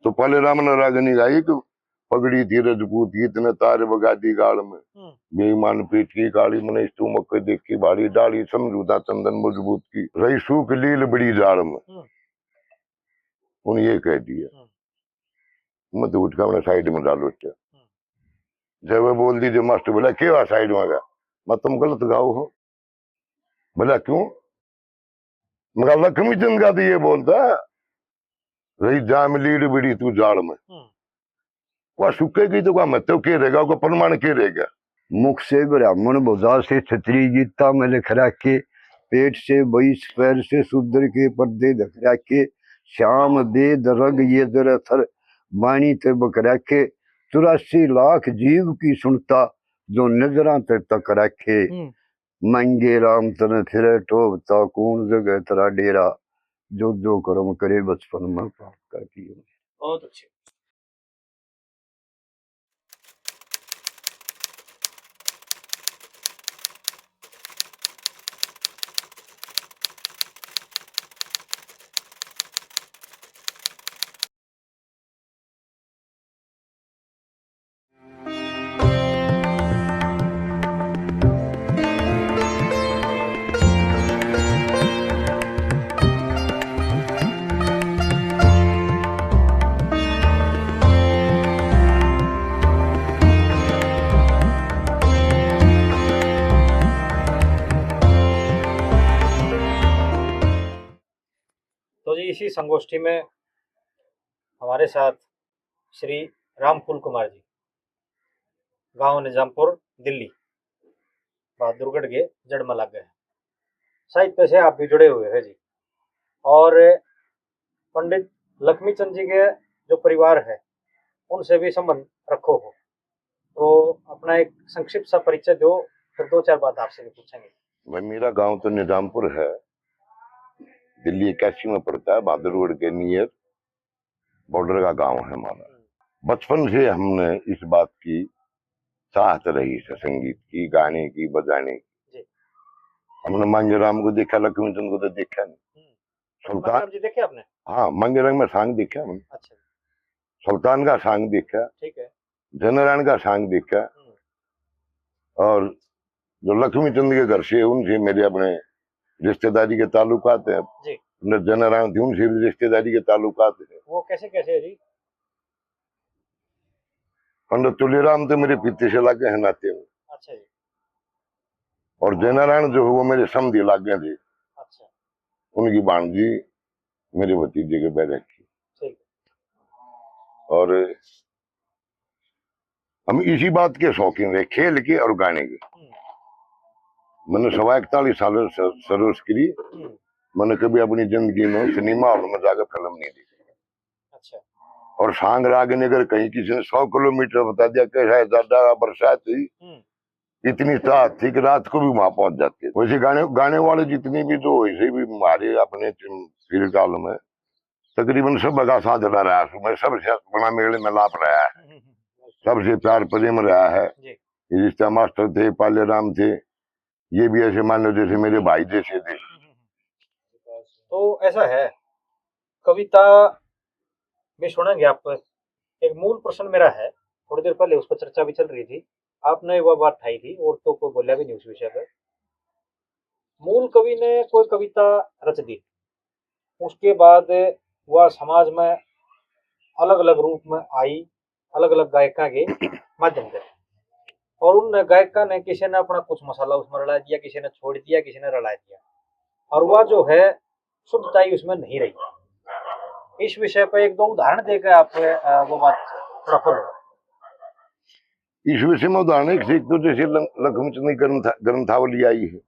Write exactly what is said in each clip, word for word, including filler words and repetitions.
तो पहले राम ने रागनी गाई कि पगड़ी थी रजपूत की, इतने तार बगा दी गाल में। हम्म। बेईमान पेट की काली, मैंने इस तू मक्के देखी भारी डाली, समझूता चंदन मजबूत की, रही सूख लील बड़ी जाल में। हम्म। उन ये कह दिया। हम्म। मैं तो उठ के अपने साइड में डालो। अच्छा। हम्म। जब वो बोल दी, जो मास्टर बोला, "के हुआ साइड में गया?" "मैं, तुम गलत गाओ हो।" बोला, "क्यों?" मगर लक्ष्मी चंद का तो ये बोलता, "रही जाम लीड बिड़ी तू जाल में।" हम्म। वह सूखे की तो का मतलब के रहेगा, उसका प्रमाण के रहेगा? मुख से ब्राह्मण भोजा से छतरी गीता में लिख रखे, पेट से बैस पैर से शूद्र के पर्दे ढक रखे, श्याम वेद रग ये जर अथर बाणी ते बक रखे, चौरासी लाख जीव की सुनता जो नजरां ते तक रखे। हम्म। मंगे राम तने फिरे टोभता, कौन जगह तेरा डेरा, जो जो कर्म करे बचपन में पाप का किए। बहुत अच्छे। तो जी, इसी संगोष्ठी में हमारे साथ श्री रामफूल कुमार जी, गांव निजामपुर, दिल्ली, बहादुरगढ़ के जड़ में लागे हैं। साहित्य से आप भी जुड़े हुए हैं जी। और पंडित लक्ष्मी चंद जी के जो परिवार है, उनसे भी संबंध रखो हो, तो अपना एक संक्षिप्त सा परिचय दो, फिर दो चार बात आपसे भी पूछेंगे। भाई, मेरा गांव तो निजामपुर है, दिल्ली इक्यासी में पड़ता है, बहादुरगढ़ के नियर बॉर्डर का गांव है हमारा। बचपन से हमने इस बात की चाहत रही है संगीत की, गाने की, बजाने की। जी। हमने मांगेराम को देखा, लक्ष्मी चंद को तो देखा नहीं। हम्म। सुल्तान मांगेराम जी देखे आपने? हाँ, मांगेराम में सांग देखा हमने। अच्छा। सुल्तान का सांग देखा। ठीक है। जनरान का सांग देखा। हम्म। और जो लक्ष्मी चंद के घर से, उनसे मेरे अपने रिश्तेदारी के ताल्लुकात हैं। जी। पंडित जनराम थे, उनसे भी रिश्तेदारी के ताल्लुकात हैं। वो कैसे, कैसे है जी? पंडित तुलेराम तो मेरे पिता से लगे हैं नाते में। अच्छा जी। और जनरान जो है, वो मेरे समधी लागे थे। अच्छा। उनकी भाणजी मेरे भतीजे के बैठक की। ठीक। और हम इसी बात के शौकीन रहे, खेल के और गाने के। हम्म। मैंने सवा इकतालीस साल स-, सर्विस करी। हम्म। मैंने कभी अपनी जिंदगी में सिनेमा हॉल में जाकर फिल्म नहीं देखी। अच्छा। और सांग रागनी अगर कहीं किसी ने सौ किलोमीटर बता दिया, कैसा है, ज्यादा बरसात हुई, हम्म। इतनी चाहत थी कि रात को भी वहां पहुंच जाते। वैसे गाने, गाने वाले जितने भी, जो वैसे भी हमारे अपने फील्ड हॉल में तकरीबन सब का साथ रहा है, मैं सबसे बड़ा मेल मिलाप रहा है, हम्म, हम्म, हम्म। सबसे प्यार प्रेम रहा है। जी। ये रिश्ता मास्टर थे, पालेराम थे, ये भी ऐसे मान लो जैसे मेरे भाई जैसे थे। हम्म, हम्म, हम्म। तो ऐसा है, कविता भी सुनेंगे आप। एक मूल प्रश्न मेरा है, थोड़ी देर पहले उस पर चर्चा भी चल रही थी, आपने वह बात उठाई थी, औरतों को बोला भी नहीं उस विषय पर। मूल कवि ने कोई कविता रच दी, उसके बाद वह समाज में अलग-अलग रूप में आई, अलग-अलग गायकां के माध्यम से। और उन गायकां ने, किसी ने अपना कुछ मसाला उसमें रला दिया, किसी ने छोड़ दिया, किसी ने रला दिया। और वह जो है, शुद्धता ही उसमें नहीं रही। इस विषय पर एक दो उदाहरण देकर आप, अ, वो बात थोड़ा खोलो। इस विषय में उदाहरण एक से एक तो जैसे ल-, लक्ष्मी चंद की ग्रंथ-, ग्रंथावली आई है,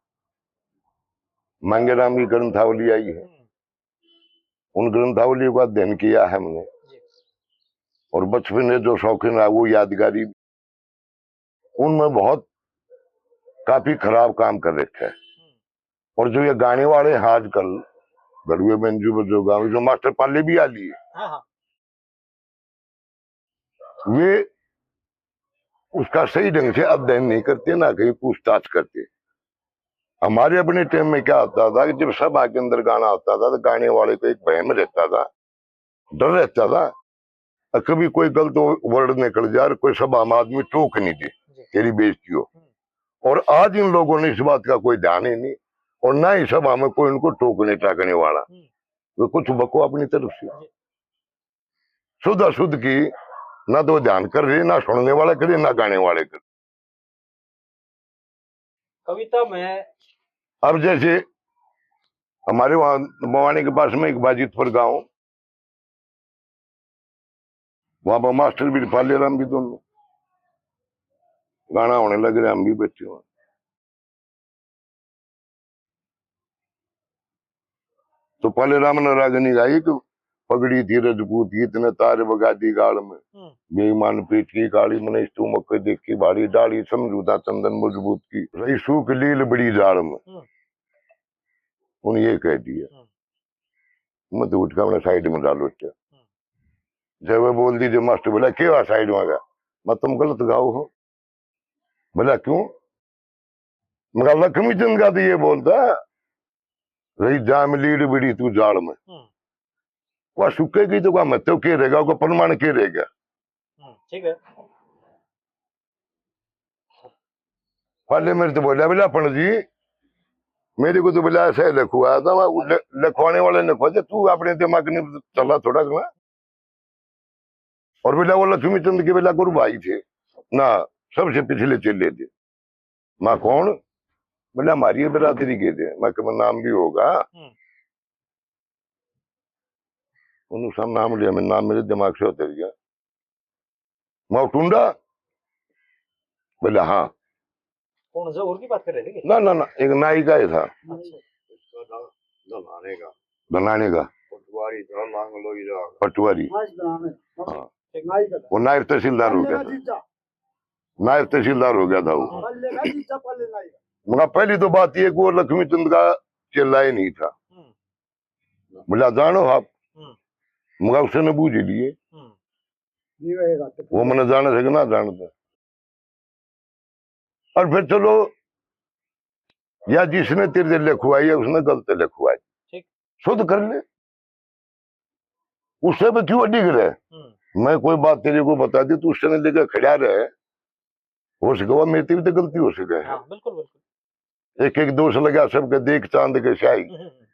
मांगेराम की ग्रंथावली आई है, हम्म। उन ग्रंथावलियों का अध्ययन किया है हमने। जी। और बचपन में जो शौकीन रहा, वो यादगारी, उनमें बहुत काफी खराब काम कर रखा है। हम्म। और जो ये गाने वाले हैं आजकल, गढ़ुए मंजू बजो गाँव, जो मास्टर पाले भी आ लिए, हाँ, हाँ। वे उसका सही ढंग से अध्ययन नहीं करते, ना कहीं पूछताछ करते। हमारे अपने टाइम में क्या होता था कि जब सभा के अंदर गाना होता था, तो गाने वाले को एक भयम रहता था, डर रहता था। कभी कोई गलत वर्ड निकल जा, कोई सभा में आदमी टोक नहीं दे, जी। तेरी बेइज्जती हो। हम्म। और आज इन लोगों ने इस बात का कोई ध्यान ही नहीं, और ना ही सभा में कोई उनको टोकने टाकने वाला। हम्म। वे कुछ बको अपनी तरफ से। जी। शुद्ध अशुद्ध की ना तो ध्यान कर रहे, ना सुनने वाला करे, ना गाने वाले करे। कविता में अब जैसे हमारे वहाँ बवानी के पास में एक बाजितपुर गांव, वहां पर मास्टर भी, पालेराम भी, दोनों गाना होने लग रहे, हम भी बैठे हुए। तो पालेराम ने रागनी गाई कि पगड़ी थी रजपूत की, इतने तार बगा दी गाल में। हम्म। बेईमान पीठ की काली, मने इस तू मक्के देखी भारी डाली, समझूता चंदन मजबूत की, रही सूख लील बड़ी जाल में। हम्म। उन ये कह दिया। हम्म। मैं तो उठ के अपने साइड में डालो। अच्छा। हम्म। जब वो बोल दीजिए, मास्टर बोला, "क्या हुआ साइड में का? मैं, तुम गलत गाओ हो।" बोला, "क्यों?" मगर लक्ष्मी चंद का तो ये बोलता, "रही जाम लीड बिड़ी तू जाल में।" हम्म। वह सूखे की तो का मत के रहेगा, उसका प्रमाण के रहेगा? हम्म, ठीक है। पहले मेरे तो बोला, "बोला, पंडित जी, मेरे को तो बोला ऐसा ही लिखवाया था, वहाँ ल-, लिखवाने वाले ने लिखवा दिया, तू अपने दिमाग नहीं चला थोड़ा सा।" और बोला, वो लक्ष्मी चंद के बोला गुरु भाई थे ना, सबसे पिछले चेले थे। मैं, "कौन?" बोला, "हमारी ये बिरादरी के थे।" मैं कहा, "नाम भी होगा।" हम्म। उन्होंने सब नाम लिया, मैं, नाम मेरे दिमाग से उतर गया। मैं, "टुंडा?" बोले, "हाँ।" कौन, जौहर की बात कर रहे थे क्या? ना, ना, ना, एक नाई का ही था। अच्छा। इसका था धनाने का। धनाने का। पटवारी था, लांगलोई राग। पटवारी। हाँ। ठीक। नाई का था। वो नायब तहसीलदार हो गया था। नायब तहसीलदार हो गया था वो। हाँ। मगर पहली तो बात ये कि वो लक्ष्मी चंद का चेला ही नहीं था। हम्म। बोला, "जानो आप।" हम्म। मगर उसने बूझ लिए। हम्म। वो मने जाने से कि ना जानते। और फिर चलो, या जिसने तेरे से लिखवाई है, उसने गलत लिखवाई। ठीक। शुद्ध कर ले। उससे भी क्यों अडिग रहे? हम्म। मैं कोई बात तेरे को बता दी, तू उससे लेकर खड़ा रहे। हो सके, वह मेरे से भी तो गलती हो सके। हाँ, बिल्कुल, बिल्कुल। एक एक दोष लगा सबके, देख चांद के स्याही। हम्म, हम्म, हम्म।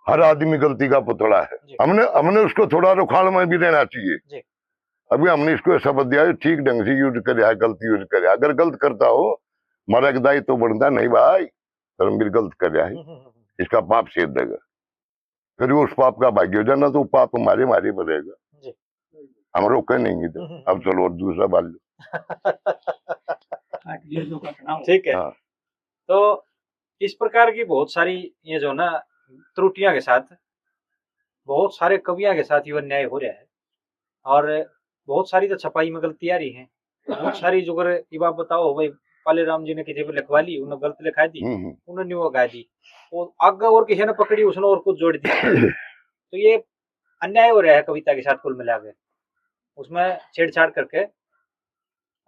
हर आदमी गलती का पुतला है। जी। हमने, हमने उसको थोड़ा रुखाल में भी रहना चाहिए। जी। अभी हमने इसको शब्द दिया है, ठीक ढंग से यूज करे, गलत यूज करे। अगर गलत करता हो, हमारा एक दायित्व बनता, "नहीं भाई, धर्मवीर गलत कर रहा है, हम्म, हम्म, हम्म। इसका पाप सेध देगा।" फिर वो उस पाप का भागी हो जाना, तो वो पाप हमारे, हमारे पर रहेगा। जी। हम रोके नहीं तो। हम्म, हम्म, अब हम्म। चलो, और दूसरा बाल लो। ये जो घटना हो। ठीक है। हाँ। तो इस प्रकार की बहुत सारी, ये जो ना, त्रुटियां के साथ बहुत सारे कवियां के साथ ये अन्याय हो रहा है, और बहुत सारी तो छपाई में गलती आ रही है, बहुत सारी जो कर, ये बात बताओ भाई, पाले राम जी ने किसी पर लिखवा ली, उन्हें गलत लिखा दी, हम्म, हम्म। उन्होंने वो गा दी, वो आगे और किसी ने पकड़ी, उसने और कुछ जोड़ दिया। तो ये अन्याय हो रहा है कविता के साथ कुल मिला के, उसमें छेड़छाड़ करके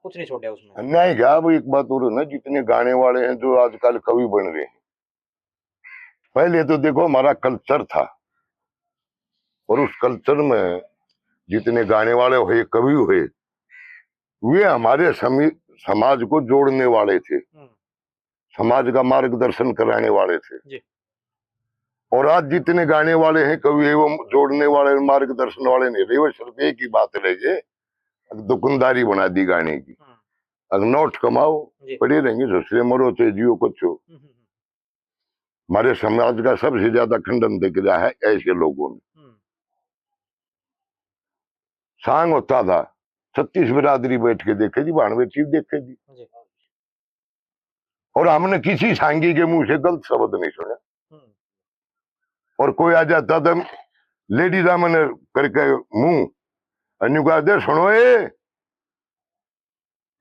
कुछ नहीं छोड़ा उसमें। अन्याय क्या, वो एक बात और है ना, जितने गाने वाले हैं जो आजकल कवि बन रहे हैं, पहले तो देखो हमारा कल्चर था, और उस कल्चर में जितने गाने वाले हुए, कवि हुए, वे हमारे समी-, समाज को जोड़ने वाले थे, हम्म। समाज का मार्गदर्शन कराने वाले थे। जी। और आज जितने गाने वाले हैं, कवि है, वो जोड़ने वाले, मार्गदर्शन वाले नहीं रहे, वो सिर्फ एक ही बात रह गई, दुकानदारी बना दी गाने की। हम्म। अब नोट कमाओ, जी। पड़े रहेंगे, ससुरे मरो चाहे जियो कुछ हो। हम्म, हम्म, हम्म। हमारे समाज का सबसे ज्यादा खंडन दिख रहा है ऐसे लोगों ने। हम्म। सांग होता था, छत्तीस बिरादरी बैठ के देखे थी, भाण बेटी देखे थी। जी। और हमने किसी सांगी के मुंह से गलत शब्द नहीं सुना। हम्म। और कोई आ जाता था, लेडीज हमने करके मुंह, और न्यू कहा दे, "सुनो ए,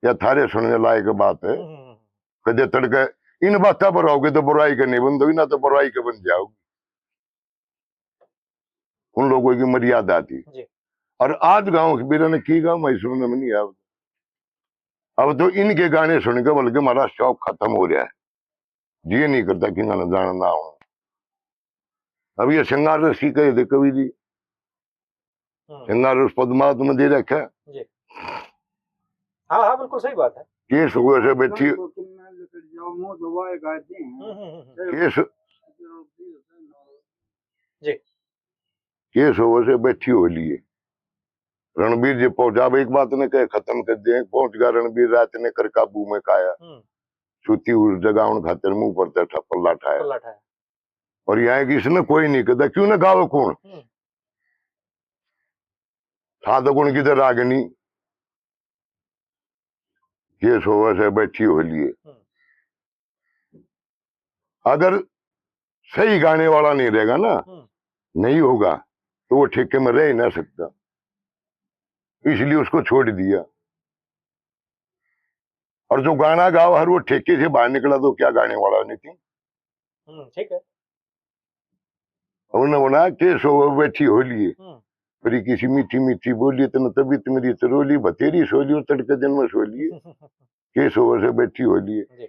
या थारे सुनने लायक बात है।" हम्म। कदे तड़के इन बातों पर आओगे तो बुराई के नहीं बन दोगी, ना तो बुराई के बन जाओगी। उन लोगों की मर्यादा थी। जी। और आज गांव के बीरा ने की गांव में सुनने में नहीं आया। अब तो इनके गाने सुन के बल्कि हमारा शौक खत्म हो रहा है, जी नहीं करता कि गाना जाना ना हो। अब ये श्रृंगार रस की कहे थे कवि जी, हम्म। श्रृंगार रस पद्मावत में दे रखा है। जी। हाँ, हाँ, बिल्कुल सही बात है। केस हुए से बैठी, हम्म, हम्म, हम्म, हम्म। केस, जी। केस हुए से बैठी हो लिए। रणबीर जी पहुंचा, अब एक बात ने कहे खत्म कर दे, पहुंच गया रणबीर, रात ने कर काबू में काया। हम्म। सूती उस जगह उन खातिर मुंह पर ते ठप्पर लाठाया। ठप्पर लाठाया। और यहाँ किसने कोई नहीं कहता, क्यों ना गावे कौन? हम्म। साधक उनकी तो रागनी, ये सोवे से बैठी हो लिए। हम्म। अगर सही गाने वाला नहीं रहेगा ना, हम्म। नहीं होगा, तो वो ठेके में रह ही ना सकता, इसलिए उसको छोड़ दिया। और जो गाना गाओ हर वो ठेके से बाहर निकला तो क्या गाने वाला नहीं थी? हम्म, ठीक है। उन्होंने बोला, "के सो बैठी हो लिए, हम्म। पर किसी मीठी मीठी बोली, तने तबीयत मेरी चरोली, बतेरी सो लियो, तड़के दिन में सो लिए, के सो से बैठी हो लिए।" जी।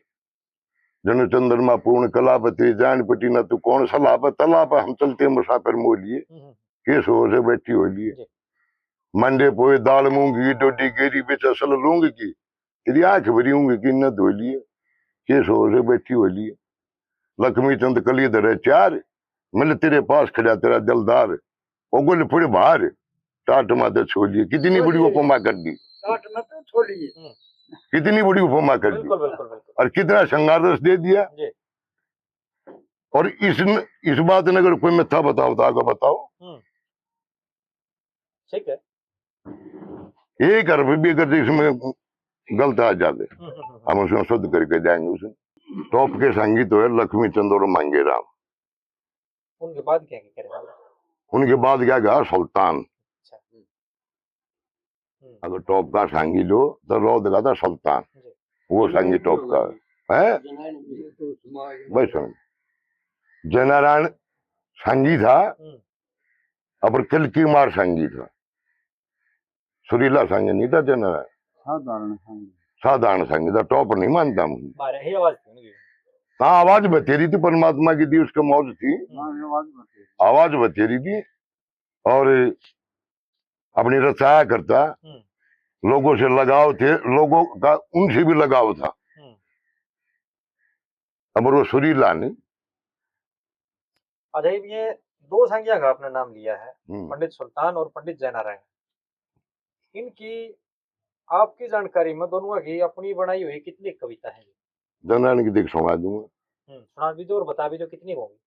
जन चंद्रमा पूर्ण कला बतरी, जान पटी ना तू कौन सलाह पर, तला पर हम चलते मुसाफिर मोलिए, हम्म। के सो से बैठी हो लिए। जी। मंडे पोए दाल मूंग की, डोडी गेरी बेच असल लूंग की, तेरी आंख भरी ऊंग की न धो लिए, के सो से बैठी हो लिए। लक्ष्मी चंद कली धरे चार, मिल तेरे पास खड़ा तेरा दिलदार, ओगल फुड़ भार, टाट माते छोलिए। कितनी बड़ी छोलिए। उपमा कर दी। टाट माते छोलिए। हम्म। कितनी बड़ी उपमा कर दी। बिल्कुल, बिल्कुल, बिल्कुल। और कितना श्रृंगार रस दे दिया। जी। और इस, इस बात ने अगर कोई मिथ्या बताओ तो आगे बताओ। हम्म। ठीक है। एक हरफ भी अगर इसमें गलत आ जावे, हम्म, हम्म, हम्म। हम उसमें शुद्ध करके जाएंगे उसे। टॉप के संगीत हुए लक्ष्मी चंद और मांगे राम। उनके बाद क्या क्या करेंगे? उनके बाद क्या गया? सुल्तान। अच्छा। हम्म। अगर टॉप का सांगी लो तो रो दिखा था सुल्तान, जी। वो सांगी टॉप का है। भाई सुन, जयनारायण सांगी था, हम्म। अपर कल्कि कुमार सांगी था, सुरीला सांगी नहीं था जयनारायण। साधारण सांगी। साधारण सांगी था, टॉप नहीं मानता हूँ। बारह ही आवाज थी उनकी। हाँ, आवाज बतेरी थी, परमात्मा की दी, उसके मौज थी। हाँ, ये आवाज बतेरी। आवाज बतेरी थी। और अपनी रचाया करता, हम्म। लोगों से लगाव थे, लोगों का उनसे भी लगाव था। हम्म। अब वो सुरीला नहीं। अच्छा, ये दो सांगिया का आपने नाम लिया है, हम्म। पंडित सुल्तान और पंडित जयनारायण। इनकी आपकी जानकारी में दोनों की अपनी बनाई हुई कितनी कविता है? जयनारायण की देख सुना दूंगा। हम्म, सुना भी दो और बता भी दो कितनी होंगी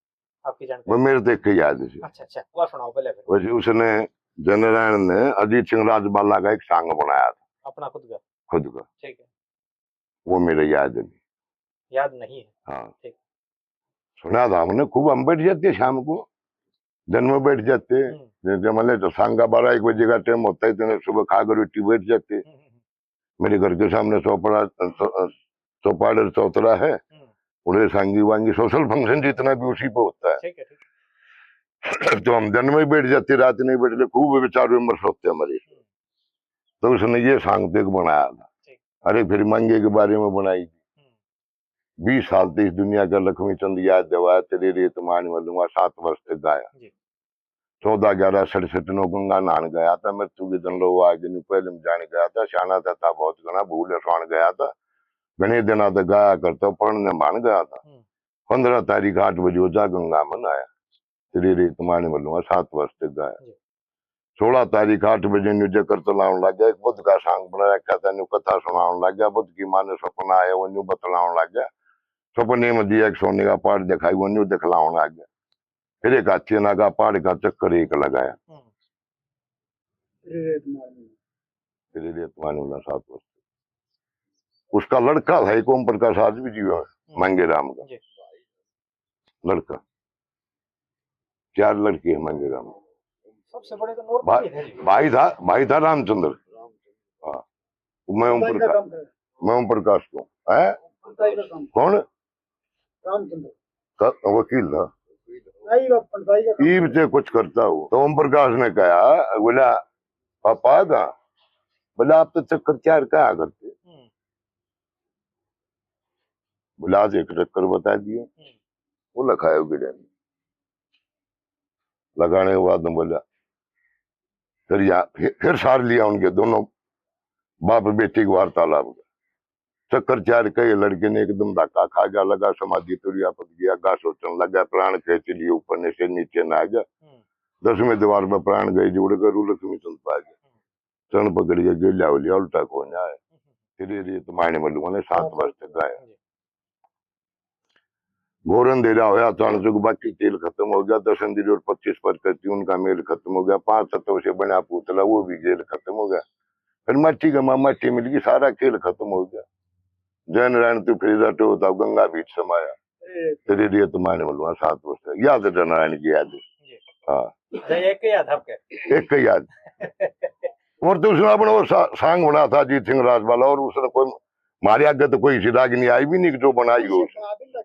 आपकी जानकारी। वो मेरे देख के याद है। अच्छा, अच्छा, वह सुनाओ पहले फिर। वैसे उसने, जयनारायण ने अजीत सिंह राजबाला का एक सांग बनाया था। अपना खुद का? खुद का। ठीक है। वो मेरे याद नहीं। याद नहीं है। हाँ। ठीक। सुना था हमने खूब, हम बैठ जाते शाम को, दिन में बैठ जाते। हम्म। जैसे मान ले तो सांगा बारह एक बजे का टाइम होता है, इतने सुबह खा कर रोटी बैठ जाते। हम्म, हम्म, हम्म। मेरे घर के सामने चौपड़ा, चौ-, चौपाड़ और चौतरा है, हम्म। उड़े सांगी वांगी सोशल फंक्शन जितना भी उसी पे होता है। ठीक है, ठीक है। तो हम दिन में ही बैठ जाते, रात नहीं बैठते, खूब विचार विमर्श होते हमारे। हम्म। तो उसने ये सांग तो एक बनाया था। ठीक। अरे फिर मांगे के बारे में बनाई। हम्म। बीस साल तो इस दुनिया का लक्ष्मी चंद याद दिवाया, तेरे रेत मांड में लूंगा, सात वर्ष तक गाया। जी। चौदह ग्यारह सड़सठ नौ गंगा नहान गया था, मृत्यु की दन लो आगे न्यू पहले में जान गया था, सियाना था, था बहुत घना भूल है, स्वान गया था, घने दिना तक गाया करता, पढ़ने मान गया था। हम्म। पन्द्रह तारीख आठ बजे वो जा गंगा में नहाया, तेरे रेत मांड में लूंगा, सात वर्ष तक गाया। जी। सोलह तारीख आठ बजे न्यू जकर चलावन लग गया, एक बुद्ध का सांग बना रखा था, न्यू कथा सुनावन लग गया, बुद्ध की माँ ने सपना आया, वो न्यू बतलावन लग गया, सपने में दिया एक सोने का पहाड़ दिखाई, वो न्यू दिखलावन लग गया। फिर एक हाथी ना का पहाड़ का चक्कर एक लगाया। हम्म। फिर रेत मारने। फिर रेत मारने वाला सात वर्ष। उसका लड़का था एक ओम प्रकाश, आज भी जीवा है, हम्म। मांगे राम का। जी। लड़का। चार लड़के हैं मांगे राम। सबसे बड़े तो नौरपुर भा-, ही थे जी। भाई था, भाई था रामचंद्र। हाँ। मैं ओम प्रकाश, मैं ओम प्रकाश को। हैं? कौन? रामचंद्र। क-, वकील था। ईब ते कुछ करता हो। तो ओम प्रकाश ने कहा, बोला, "पापा आ गा?" बोला, "आप तो चक्कर चार का आ करते।" हम्म। बोला, "आज एक चक्कर बता दिया।" हम्म। वो लखायो गिरे। लगाने के बाद में बोला, फिर यहाँ फिर, फिर सार लिया उनके दोनों बाप बेटी के वार्तालाप का। चक्कर चार के ये लड़के ने एकदम धक्का खा गया, लगा समाधि तुरिया पड़ गया, गा सोचने लगा, प्राण खेच लिए ऊपर ने से नीचे ना आ गया। हम्म। दसवें द्वार पर प्राण गए, जुड़ कर लक्ष्मी चंद पा गया। हम्म। चरण पकड़ के गेल्या हो लिया, उल्टा कौन आया। हम्म। फिर ये तो मायने में लुआ ने सात वर्ष तक गाया। जी। घोर अंधेरा होया, अचानक बाकी तेल खत्म हो गया, दस इंद्रिय और पच्चीस प्रकृति उनका मेल खत्म हो गया, पांच तत्व से बना पुतला वो भी गेल खत्म हो गया। फिर माटी का माँ माटी मिल गई, सारा खेल खत्म हो गया। जय नारायण तू फिर जाते होता गंगा बीच समाया। ए, तेरे लिए तो मायने बोलूंगा सात वर्ष तक। याद है जय नारायण की याद है। जी। हाँ। अच्छा, एक के याद आपके? एक के याद। और तो उसने अपना वो सा-, सांग बना था अजीत सिंह राज वाला, और उसने कोई मारे आगे तो कोई सी रागनी आई भी नहीं जो बनाई हो उसने।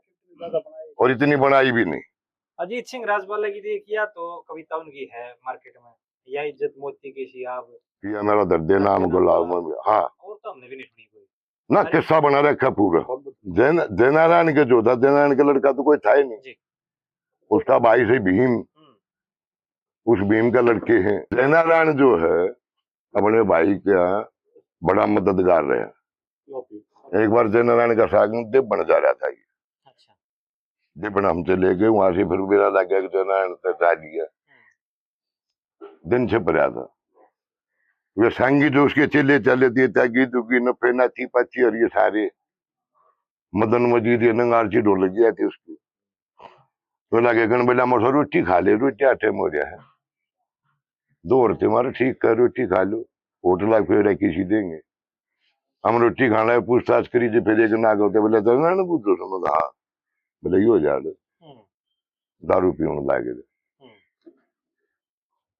और इतनी बनाई भी नहीं। अजीत सिंह राजवाला की देखिए तो कविता उनकी है मार्केट में, या इज्जत मोती की सी आग, या मेरा दर्दे नाम गुलाब में, हाँ। और तो हमने भी नहीं सुनी कोई। ना, अरे। किस्सा बना रखा पूरा। जय न-, जय नारायण के जो था, जय नारायण के लड़का तो कोई था ही नहीं। जी। उसका भाई से भीम, हम्म। उस भीम का लड़के हैं। जय नारायण जो है, अपने भाई का बड़ा मददगार रहा। एक बार जय नारायण का साग देव बन जा रहा था ये। अच्छा। देव बन हम चले गए, वहां से फिर मेरा लग गया कि जय नारायण तो जा लिया। हम्म। दिन से पड़ा था। वे सांगी जो उसके चेले चले दिए, त्यागी दुगी, नफे, नाची पाची और ये सारे मदन मजीद, ये नंगारची ढोल लग गया थे उसकी। तो लगे कण बोला, "मोसो रोटी खा ले, रोटी आटे मोरिया है।" दो औरतें मारे, "ठीक कर, रोटी खा लो, होटल आ फेर किसी देंगे।" हम रोटी खाना है, पूछताछ करी, जो फिर एक नाग होते बोले, "तो ना, ना पूछो, समझ, हाँ।" बोले, "यो झाड़।" हम्म। दारू पीने लागे थे। हम्म।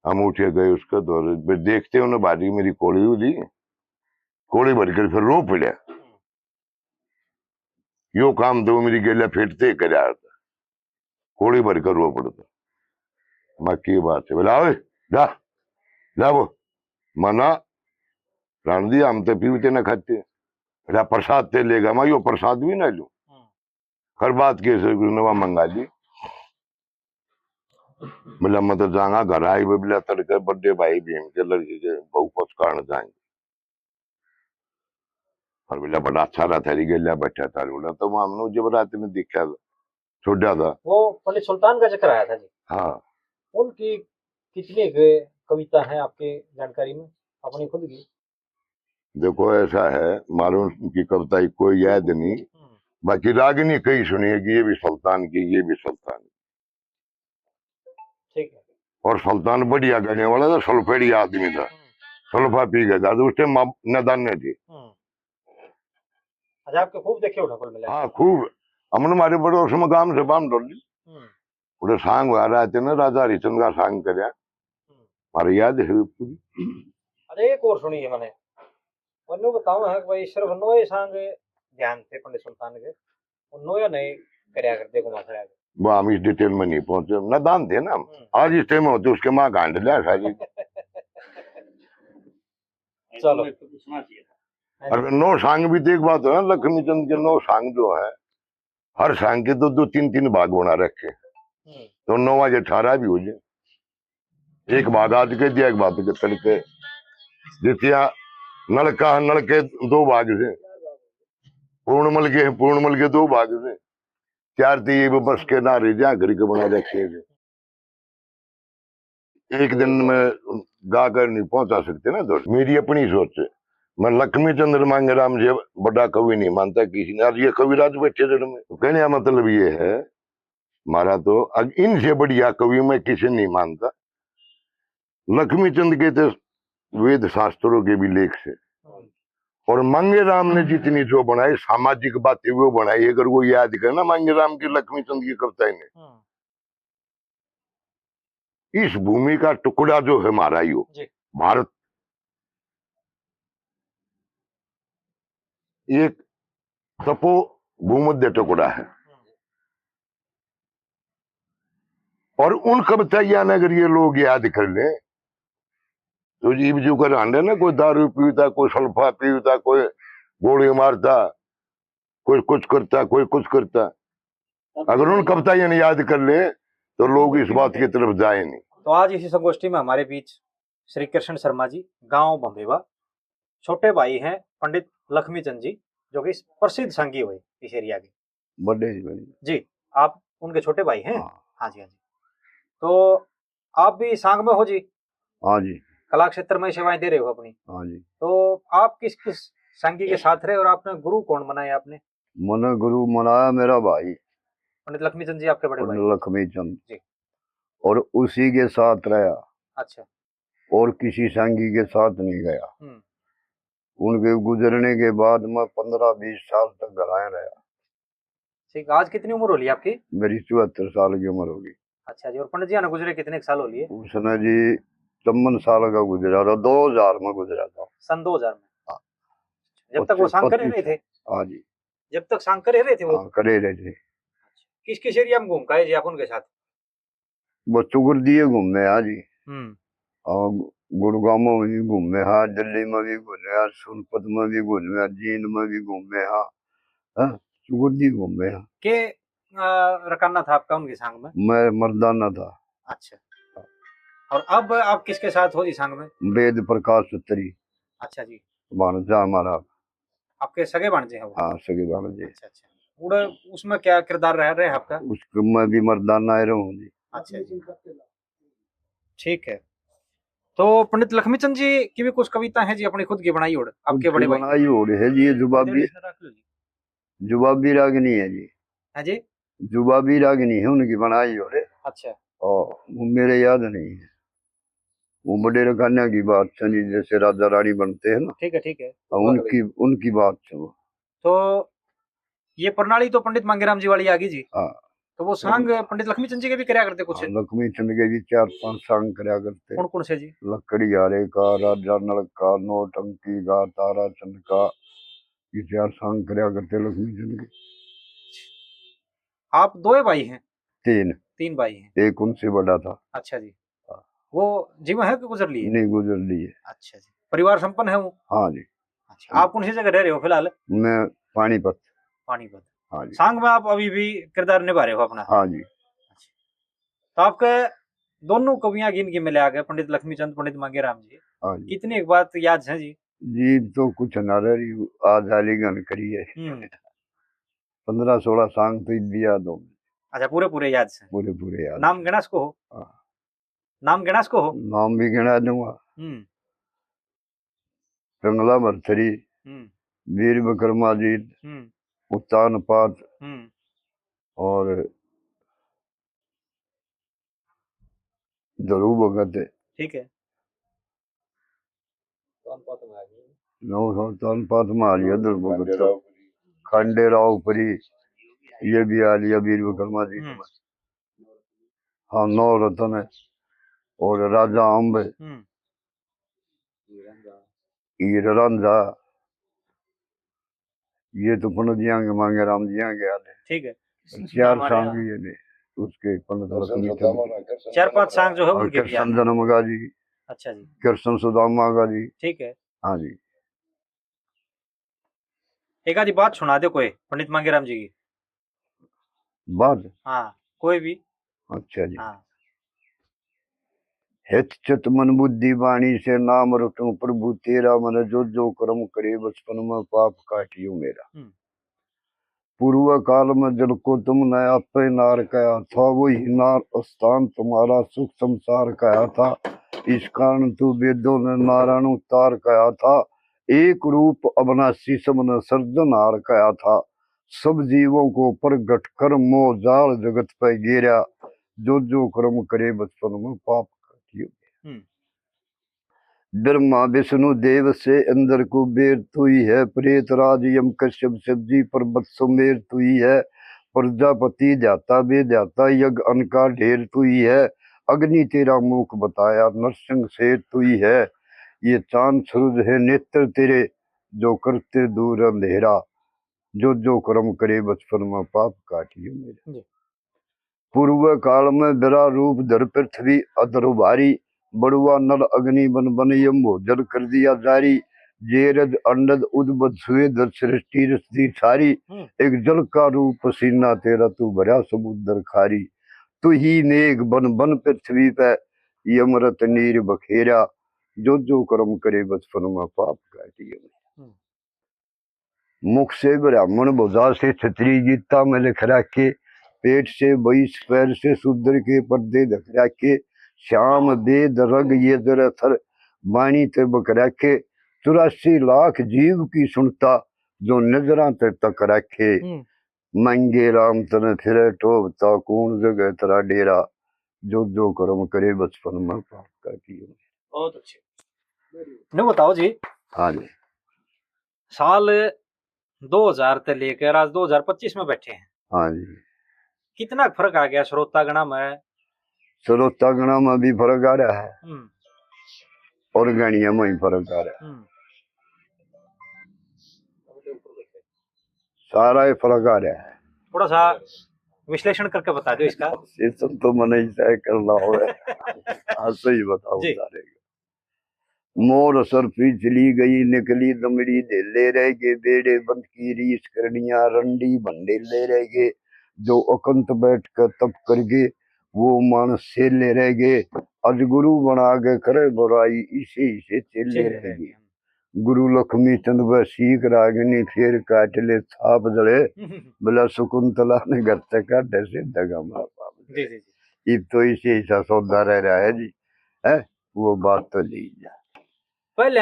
हम उठे गए उसका दौरे, फिर देखते उन्हें भारी मेरी कोड़ी उली, कोड़ी भर कर फिर रो पड़ा। हम्म। यो काम तो मेरी गेल्या फिट ते करया था, कोड़ी भर कर रो पड़ता। मैं की बात है, बोला, "ओए, जा, जा वो, मना, रांधी, हम तो पीवते ना खाते।" बोला, "प्रसाद ते लेगा?" मैं यो प्रसाद भी ना लूं। हम्म। हर बात के से नवा मंगा ली। बोला, "मैं तो जाऊंगा घर।" आई बोला, "तड़के बड़े भाई भीम के लड़के के बहू पचकान जाएंगे।" और बोला, "बड़ा अच्छा रहा, थारी गेल्या बैठा था।" बोला, तो वो हमने जब रात में देखा था, छोड़ा था। वो पंडित सुल्तान का जिक्र आया था जी। हाँ। उनकी कितनी क-, कविता है आपके जानकारी में, अपनी खुद की? देखो, ऐसा है, मालूम की कविता कोई याद नहीं, हम्म। बाकी रागनी कई सुनी है कि ये भी सुल्तान की, ये भी सुल्तान की। ठीक है। और सुल्तान बढ़िया गाने वाला था, सल्फेड़ी आदमी था, हम्म। सल्फा पी गया था, उस टाइम आप नदाने थे। हम्म। अच्छा, आपके खूब देखे होंगे कुल मिला के? हाँ, खूब। हमने हमारे पड़ोस में गांव से बाम डोली। हम्म। उड़े सांग हुआ रात ने राजा हरिचंद का सांग करया। हम्म। हमारे याद है पूरी। अच्छा, एक और सुनिए मैंने। उन्होंने बताओ है कि भाई सिर्फ नोए सांग ध्यान थे पंडित सुल्तान के, वो नोया नहीं करया कर, देखो मास्टर आगे। वो हम इस डिटेल में नहीं पहुंचे, नादान थे ना हम। हम्म। आज इस टाइम होते उसके माँ गांड लिया सारी। चलो। तो पूछना चाहिए था। और नौ सांग भी देख बात हो ना, लक्ष्मी चंद के नौ सांग जो है, हर सांग के दो दो तीन तीन भाग बना रखे। हम्म। तो नौवा जे अठारह भी हो जाए, एक भाग आज के दिया, एक भाग के तड़के। जितिया नलका, नलके दो भाग से, पूर्णमल के, पूर्णमल के दो भाग से, चार तो ये बस के ना रह जा, घर के बना रखे हैं। एक दिन में गा कर नहीं पहुंचा सकते ना। तो मेरी अपनी सोच है, मैं लक्ष्मी चंद्र मांगेराम से बड़ा कवि नहीं मानता किसी ने। आज ये कविराज बैठे जड़ में, तो कहने का मतलब ये है, हमारा तो अग-, इनसे बढ़िया कवि मैं किसी नहीं मानता। लक्ष्मी चंद के तो वेद शास्त्रों के भी लेख से, और मांगेराम ने जितनी जो बनाई, सामाजिक बातें वो बनाई, अगर वो याद करना मांगेराम की, लक्ष्मी चंद की कविताएं ने, हम्म। इस भूमि का टुकड़ा जो है हमारा यो जी। भारत एक तपो भूमध्य टुकड़ा है। हम्म। और उन कविताइयां ने अगर ये लोग याद कर लें, तो जीव जीव कर हांडे ना, कोई दारू पीता, कोई सल्फा पीता, कोई गोली मारता, कोई कुछ करता, कोई कुछ करता। अगर उन कविताइयां ने याद कर ले, तो लोग इस बात की तरफ जाए नहीं। तो आज इसी संगोष्ठी में हमारे बीच श्री कृष्ण शर्मा जी, गांव भंबेवा, छोटे भाई हैं पंडित लक्ष्मी चंद जी, जो कि प्रसिद्ध सांगी हुए इस एरिया के। बड़े जी भाई। जी, आप उनके छोटे भाई हैं? हाँ। हाँ जी, हाँ जी। तो आप भी सांग में हो जी? हाँ जी। कला क्षेत्र में सेवाएं दे रहे हो अपनी? हाँ जी। तो आप किस किस सांगी के साथ रहे और आपने गुरु कौन बनाया आपने? मने गुरु बनाया मेरा भाई। पंडित लक्ष्मी चंद जी आपके बड़े भाई? पंडित लक्ष्मी चंद। जी। और उसी के साथ रहा। अच्छा। और किसी सांगी के साथ नहीं गया। हम्म। उनके गुजरने के बाद मैं पन्द्रह बीस साल तक घर आया रहा। ठीक, आज कितनी उम्र हो ली आपकी? मेरी चौहत्तर साल की उम्र होगी। अच्छा जी, और पंडित जी ने गुजरे कितने साल हो लिए? उसने जी चौवन साल का गुजरा था, दो हज़ार में गुजरा था। सन दो हज़ार में? हाँ। जब तक वो पच्चीस, सांग करे रहे थे? हाँ जी। जब तक सांग करे रहे थे वो? हाँ, करे रहे थे। किस किस एरिया में घूम के आए जी आप उनके साथ? बस चुगुर दिए घूमे हाँ जी। हम्म। और गुड़गांव में भी घूमे हाँ, दिल्ली में भी घूमे हाँ, सोनपत में भी घूमे हाँ, जींद में भी घूमे हाँ। हाँ, चुगुर दिए घूमे हाँ। के, अ, रकाना था आपका उनकी सांग में? मैं मर्दाना था। अच्छा। और अब आप किसके साथ हो जी सांग में? वेद प्रकाश सूत्री। अच्छा जी। भाणजा हमारा। आपके सगे भाणजे हैं वो? हाँ, सगे भाणजे। अच्छा, अच्छा। उड़े, उसमें क्या किरदार रह रहे हैं आपका? उसमें भी मर्दाना ही रहूं जी। अच्छा जी। ठीक है। तो पंडित लक्ष्मी चंद जी की भी कुछ कविता है जी, अपनी खुद की बनाई होड़, आपके खुद बड़े की भाई? बनाई होड़ है जी, ये जुबाबी, इधर रख लो जी। जुबाबी रागनी है जी। हाँ जी। जुबाबी रागनी है उनकी बनाई होड़। अच्छा। और वो मेरे याद नहीं है। वो बड़े रकान्या की बात सुनी, जैसे राजा रानी बनते हैं ना। ठीक है, ठीक है। हाँ, उनकी, उनकी बात सुनो। तो ये प्रणाली तो पंडित मांगेराम जी वाली आ गई जी। हाँ। तो वो सांग पंडित लक्ष्मी चंद जी के भी करया करते कुछ? हाँ, लक्ष्मी चंद के भी चार पांच सांग करया करते। कौन कौन से जी? लकड़ियारे का, राजा नल का, नौटंकी का, तारा चंद का, ये चार सांग करया करते लक्ष्मी चंद के। आप दो ही भाई हैं? तीन। तीन भाई हैं। एक उनसे बड़ा था। अच्छा जी। हाँ। वो जीव है कि गुजर लिए? नहीं, गुजर लिए। अच्छा जी। परिवार संपन्न है वो? हाँ जी। अच्छा, आप कौन सी जगह रह रहे हो फिलहाल? मैं पानीपत। पानीपत। हाँ जी। सांग में आप अभी भी किरदार निभा रहे हो अपना? हाँ जी। अच्छा। तो आपके दोनों कवियां गिन के मिले आ गए, पंडित लक्ष्मी चंद, पंडित मांगेराम जी। हाँ जी। कितनी एक बात याद है जी? जी, तो कुछ ना रह रही, आज आली गन करी है। हम्म। पन्द्रह सोलह सांग तो इब भी याद हो। अच्छा, पूरे पूरे याद से? पूरे पूरे याद। नाम गिणा सको हो? हाँ। नाम गिणा सको हो? नाम भी गिणा दूंगा। हम्म। रंगला भरथरी, हम्म। वीर विक्रमाजीत, हम्म। उत्तान पात हम्म। और धरू भगत। ठीक है। नौ सौ तन पात में आ लिया धरू भगत। खंडे राव परी, ये भी आ लिया वीर विक्रमाजीत। हम्म। हाँ, नौ रतन है। और राजा अम्ब, हम्म। हीर रांझा, ये तो पंडित जी के, मांगे राम जी के आते। ठीक है। चार सांग ये ने, उसके पंडित लक्ष्मी चंद। चार पांच सांग जो है और उनके भी कृष्ण आते। जन्म का जी। अच्छा जी। कृष्ण सुदामा का जी। ठीक है। हाँ जी। एक आधी बात सुना दे कोई पंडित मांगेराम जी की। बात? हाँ, कोई भी। अच्छा जी। हाँ। हित चित मन बुद्धि बाणी से नाम रटूं प्रभु तेरा, मन जो जो कर्म करे बचपन में पाप काटियो मेरा। हम्म। पूर्व काल में जल को तुमने आपे नार कहा था, वही नार स्थान तुम्हारा सुख संसार कहा था। इस कारण तू वेदों ने नारायण अवतार कहा था। एक रूप अविनाशी सबने सृजनहार कहा था। सब जीवों को प्रगट कर मोह जाल जगत पे गेरा। जो जो कर्म करे बचपन में पाप काटियो। हम्म। ब्रह्मा विष्णु देव से इंद्र कुबेर तू ही है, प्रेत राज यम कश्यप शिव जी पर्वत सुमेर तू ही है, प्रजापति ध्याता विधाता यज्ञ अन्न का ढेर तू ही है, अग्नि तेरा मुख बताया नरसिंह शेर तू ही है, ये चांद सूरज है नेत्र तेरे, जो करते दूर अंधेरा, जो जो कर्म करे बचपन में पाप काटियो मेरा। जी। पूर्व काल में बिरा रूप धर पृथ्वी अधर उभारी, बड़ुआ नल अग्नि बन बन यम भोजन कर दिया जारी। जेरज अंडज उद्भव सुए धर सृष्टि रचती सारी। हम्म। एक जल का रूप पसीना तेरा तू भरा समुद्र खारी। तू ही मेघ बन बन पृथ्वी पे यमरत नीर जो जो कर्म करे बचपन में पाप काटिए। हम्म। मुख से ब्राह्मण भोजा से छतरी गीता में लिख रखे, पेट से वैश्य पैर से शूद्र के पर्दे ढक रखे, श्याम वेद रग ये जर अथर वाणी ते बक रखे, चौरासी लाख जीव की सुनता जो नजरां ते तक रखे। हम्म। मंगे राम तने फिरे टोभता, कौन जगह तेरा डेरा, जो जो कर्म करे बचपन में पाप का किए। बहुत अच्छे। नु बताओ जी। हाँ जी। साल दो हज़ार ते लेकर आज दो हज़ार पच्चीस में बैठे हैं। हाँ जी। कितना फर्क आ गया श्रोता गणा में? श्रोता गणा में भी फर्क आ रहा है हम्म। और गणिया में ही फर्क आ रहा है। हम्म। सारा ही फर्क आ रहा है। थोड़ा सा विश्लेषण करके बता दो इसका। विश्लेषण तो मने ही तय करना हो। हाँ, सही बताओ जी। सारे। मोर सरफी चली गई, निकली दमड़ी ढेले रह गए, बेड़े बंद की रीस करनिया, रंडी भंडेले रह गए, जो अकंत बैठ कर तप कर गए, वो मानस सेले रह गए, अज गुरु बना के करे बुराई, इसे इसे चेले चेले रह रह गए। गए। गुरु लक्ष्मी चंद वह सीख रागनी, फेर काट ले थाप जले, बोला शकुंतला ने घर तक काटे से दगा मार बाप जी, जले। जी, जी। इब तो इसे ऐसा सौदा रह रहा है जी, है वो बात तो ली जा। पहले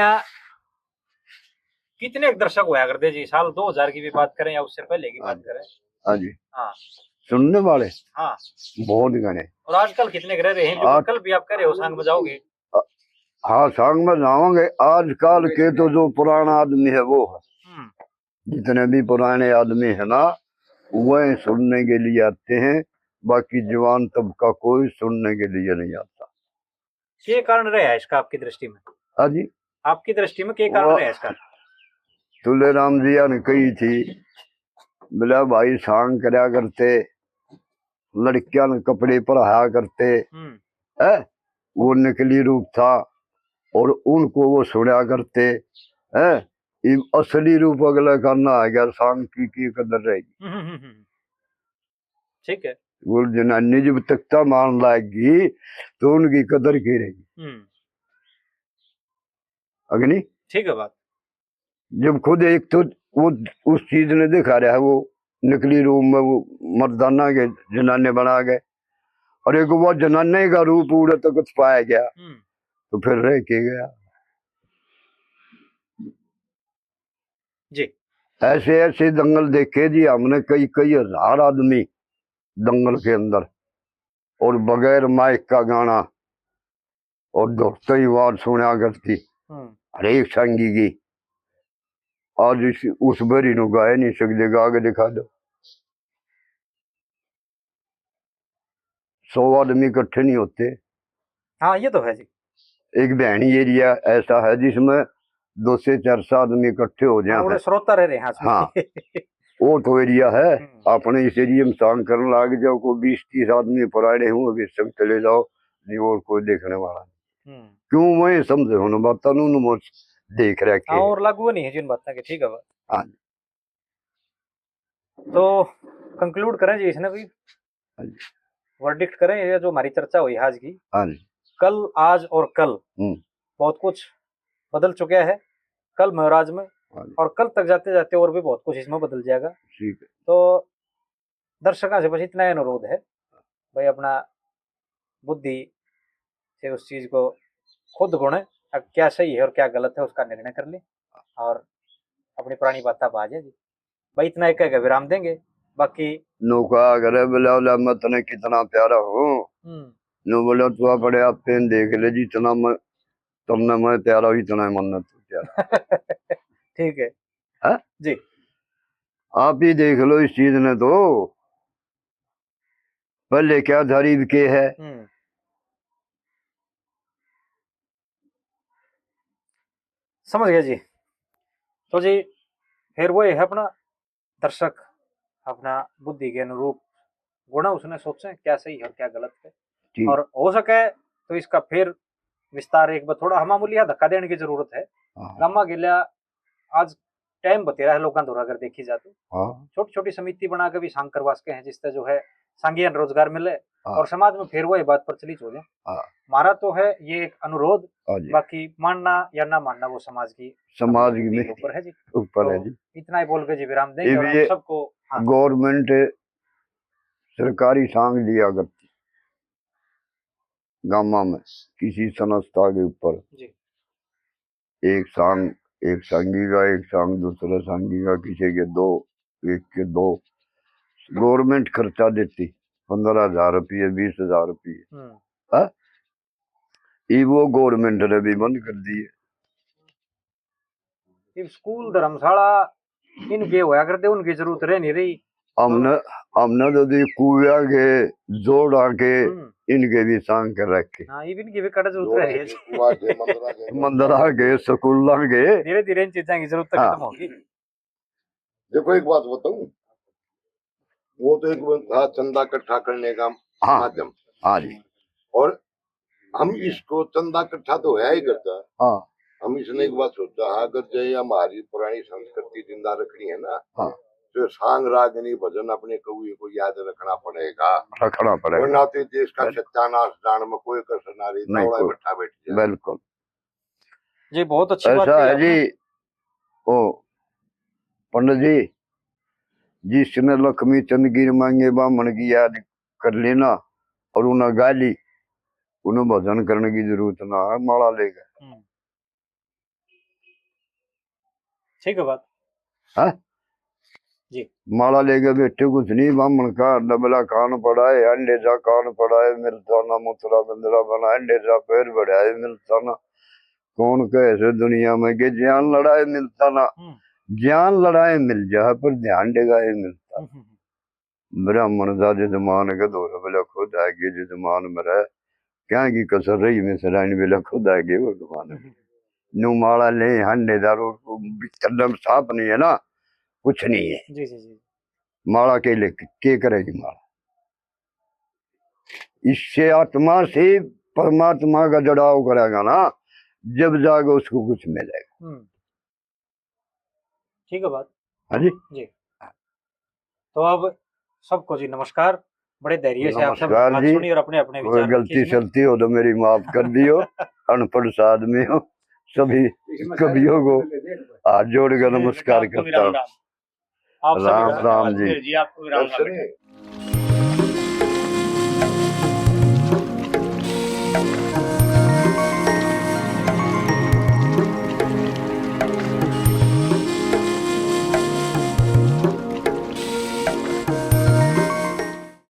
कितने दर्शक होया करते जी, साल दो हज़ार की भी बात करें या उससे पहले की हाँ बात जी। करें? हाँ जी। हाँ। सुनने वाले हाँ। बहुत घने। और आजकल कितने रह रहे हैं जो आज कल भी आप कह रहे हो सांग बजाओगे? हाँ, सांग में जाओगे। आजकल के तो जो पुराना आदमी है वो है। हम्म। जितने भी पुराने आदमी है ना, वह सुनने के लिए आते हैं, बाकी जवान तबका कोई सुनने के लिए नहीं आता। क्या कारण रहा है इसका आपकी दृष्टि में? हाँ जी। आपकी दृष्टि में क्या कारण वो रहा है इसका? तुले राम जी ने कही थी, बोला भाई सांग करया करते, लड़कियां ने कपड़े पहनाया करते, हम्म। है, वो नकली रूप था और उनको वो सुना करते, है। इब असली रूप अगला करना आ गया, सांग की, की कदर रहेगी? हम्म, हम्म, हम्म। ठीक है। वो जनानी जब तख्ता मारन लाग गई, तो उनकी कदर की रही? हम्म। अग्नि? ठीक है बात। जब खुद एक तो वो उस चीज ने दिखा रहा है, वो नकली रूप में वो मर्दाना के जनाने बना गए, और एक वो जनाने का रूप उड़े तक पाया गया, हम्म। तो फिर रह के गया। जी। ऐसे ऐसे दंगल देखे जी हमने, कई कई हजार आदमी दंगल के अंदर, और बगैर माइक का गाना और धुरते ही आवाज सुना करती हम्म। हरेक सांगी की। आज इस, उस भरी नु गाए नहीं सकते, गा के दिखा दो। सौ आदमी इकट्ठे नहीं होते। हाँ, ये तो है जी। एक भैणी एरिया ऐसा है जिसमें दो से चार सौ आदमी इकट्ठे हो जाए हाँ, वो हैं। श्रोता रह रहे हैं, हाँ, हाँ। वो तो एरिया है, हम्म। अपने इस एरिया में सांग करने लाग जाओ, कोई बीस तीस आदमी पुराने हों, अभी सब चले जाओ, नहीं और कोई देखने वाला नहीं। हम्म। क्यों वही समझे हो ना बात, उन्होंने देख रखे हाँ, हैं। और लागू नहीं है जिन बातों के, ठीक है बात। हाँ। तो conclude करें जी इसने भी, हाँ जी। Verdict करें, ये जो हमारी चर्चा हुई आज की, हाँ जी। कल, आज और कल हम्म। बहुत कुछ बदल चुका है। कल महाराज में हाँ जी। और कल तक जाते जाते और भी बहुत कुछ इसमें बदल जाएगा। ठीक है। तो दर्शकों से बस इतना ही अनुरोध है, भाई अपना बुद्धि से उस चीज को खुद गुणे, अब क्या सही है और क्या गलत है उसका निर्णय कर ले और अपनी पुरानी बातें आ जाए जी। भाई इतना एक कह के विराम देंगे, बाकी नौका करे बोला, बोला, मैं तने कितना प्यारा हूँ। हम्म। नो बोला, तू अपने आप पे देख ले, जितना मैं, तुमने मैं प्यारा हूँ, इतना ही मन्ने तू प्यारा। ठीक है। हाँ? जी। आप ही देख लो इस चीज ने तो, पहले क्या था, इब के है। हम्म। समझ गया जी। तो जी, फिर वो है अपना दर्शक अपना बुद्धि के अनुरूप गुणा उसने सोचें क्या सही है और क्या गलत है। ठीक। और हो सके तो इसका फिर विस्तार एक बार थोड़ा हमामूली धक्का देने की जरूरत है। हाँ। गामा गेल्या आज टाइम बतेरा है लोगों धोरा अगर देखी जाए तो। हाँ। छोटी छोटी समिति बना के भी सांग करवा सके हैं, जिससे जो है सांगिया ने रोजगार मिले हाँ। और समाज में फिर वही बात प्रचलित हो जाए। हाँ। हमारा तो है ये एक अनुरोध, हाँ जी। बाकी मानना या ना मानना वो समाज की समाज की नीति ऊपर है जी। ऊपर है तो जी। इतना ही बोल के जी विराम देंगे ये और भी आप ये सबको, हाँ। गवर्नमेंट सरकारी सांग लिया करती गामा में किसी संस्था के ऊपर जी। एक सांग, एक सांगी का, एक सांग दूसरे सांगी का, किसी के दो, एक के दो। गवर्नमेंट खर्चा देती पन्द्रह हजार रुपये, बीस हजार रुपये। हम्म। हाँ? ये वो गवर्नमेंट ने भी बंद कर दिए। इब स्कूल, धर्मशाला इनके होया करते, उनकी जरूरत रह नहीं रही। हमने, हमने तो दी कुआ के, जोड़ा के, हम्म। इनके भी सांग कर रखे। हाँ, इब इनकी भी कट जरूरत रह रही है। कुआ के, मंदिरा के। मंदिरा के, स्कूला के। धीरे धीरे इन चीजां की जरूरत हाँ। खत्म होगी। देखो, एक बात बताऊं, वो तो एक था चंदा इकट्ठा करने का हाँ। माध्यम। हाँ जी। और हम इसको चंदा इकट्ठा तो होया ही करता। हाँ। हम इसने एक बात सोचा, हाँ, अगर जो ये हमारी पुरानी संस्कृति जिंदा रखनी है ना, हाँ। तो सांग रागनी भजन अपने कवि को याद रखना पड़ेगा। रखना पड़ेगा। वरना तो देश का बिल्कुल। सत्यानाश जान में कोई कसर ना रही, नहीं, तावड़ा कोई। इकट्ठा बैठ जाए। बिल्कुल। जी, बहुत अच्छी बात ऐसा कही है आपने। जी, ओ पंडित जी, जिसने लक्ष्मी चंद गिर मांगे बामण की याद कर लेना और उन्हें गा ली, उन्हें भजन करने की जरूरत ना है, माला लेकर। हम्म। ठीक है बात। हाँ? जी। माला लेके बैठे कुछ नहीं, बामण का डबला कान पड़ा है, अंडे जा कान पड़ा है, मिलता ना मुतरा बंदरा बना, अंडे जा पैर बढ़ा है, मिलता ना। कौन कहे से दुनिया में के ज्ञान लड़ाए मिलता ना, हम्म। ज्ञान लड़ाए मिल जा पर ध्यान डेगाए मिलता। हम्म, हम्म, हम्म। ब्राह्मण जा जजमान के धोरे बोले खुद आगे जजमान मरे, क्या की कसर रही में सराइन बोले खुद आगे भगवान। हम्म, हम्म। नू माला ले हंडे दारू को भीतर दम साफ नहीं है ना, कुछ नहीं है। जी, जी, जी। माला के ले के करेगी माला? इससे आत्मा से परमात्मा का जुड़ाव करेगा ना, जब जाके उसको कुछ मिलेगा। हम्म। ठीक है बात। हाँ जी। जी। तो अब सबको जी नमस्कार, बड़े धैर्य से आप सब नमस्कार बात जी। सुनी और अपने कोई विचार रखिए गलती इसमें। सलती हो तो मेरी माफ कर दियो। अनपढ़ सा आदमी हो, सभी इसमें कवियों को हाथ जोड़ के नमस्कार आपको भी करता राम हूँ। राम। आप सभी राम राम राम जी। जी, आपको भी राम राम।